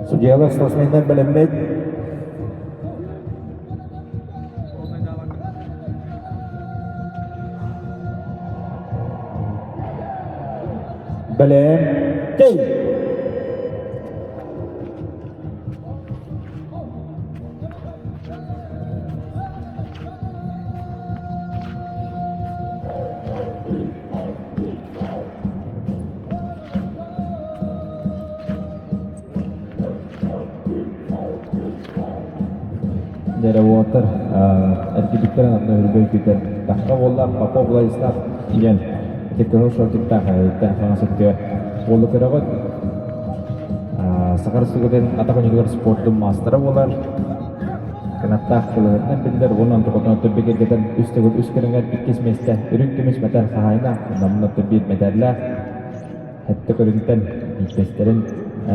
Судьуйалар спортсменнар бэлэммит. Бэлэм, тэй! Дьэрэ уолаттар эргибиттэрин анна үрбэй күтэр тахха буолла Попов Владислав диэн ити кыһыл шортиктаах иттэн хаҥас өттүгэр уолу көрөҕүт. Саха Республикатын атах оонньуутугар спордун маастара буолар. Кынаттаах кылыһытынан биллэр уонна онтукутун бигэргэтэн үс төгүл үс көрүҥэр иккис миэстэ үрүҥ көмүс мэтээл хаһаайына намна биир мэтээллээх Хэттэ көрүҥтэн биирдэстэрин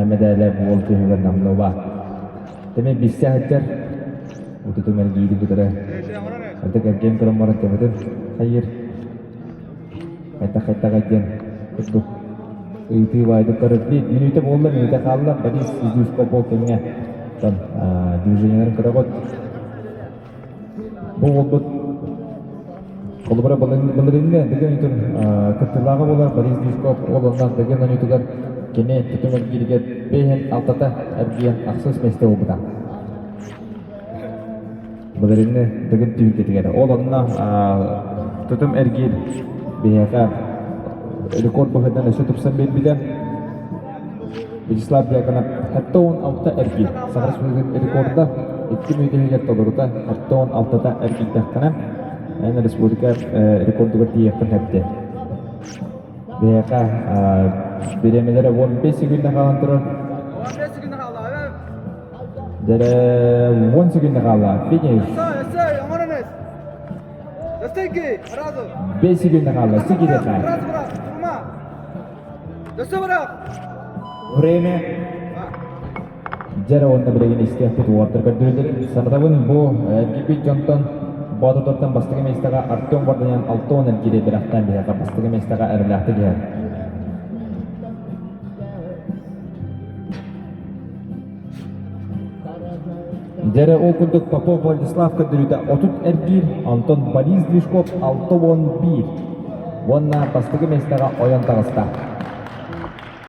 мэдээлэ буол түһүгэр намнуба. Тэми биссе сылдьар утутум эргиири кытары ытык эргиэн көрөн баран төбөтүн хайыр хайдах-хайдах диэн курдук ыйытыы баайдык көрөр биир мүнүүтэ буолла мүнүүтэ хаалла Борис Дюшко бол кэмҥэ там движениеларын көрөҕүт Бу уолбут холобура былырыыҥҥы Дыгын оонньуутун кыттыылааҕа буолар Борис Дьюшков уол онно Дыгын оонньуутугар кини тутум эргииригэр бэйэһин алтата эргийэн ахсыс миэстэ буолбута. Былырыыҥҥы Дыгын түһүлгэтигэр. Ол онно тутум эргиир биһиэхэ рекорд быһыытынан өссө тупсан биэрбитэ. Вячеслав Дьяконов 76 эргиир. Саха Республикатын рекорда икки мүнүүтэ иһигэр толорута 76-та эргийдэххинэ, эн республика рекордугар тиийиэххин сөп. Биһиэхэ бириэмэлэрэ 15 секунда хаалан турар. 15 секунда хаалла. Дьэрэ 10 секунда хаалла. Финиш. 5 секунда хаалла. Сигириэхэ. Время. Дьэрэ уонна билигин истиэхпит уолаттар көрдөрүүлэрин санатабын бу эргийбит дьонтон Боотурдартан бастакы миэстэҕэ Артем Варданян 60 эргиири бэлэхтээн биһиэхэ бастакы миэстэҕэ эрэлээхтик иһэр. Дьэрэ ол курдук Попов Владислав көрдөрүүтэ 30 эргиир, онтон Борис Движков 61 уонна бастакы миэстэҕэ ойон таҕыста.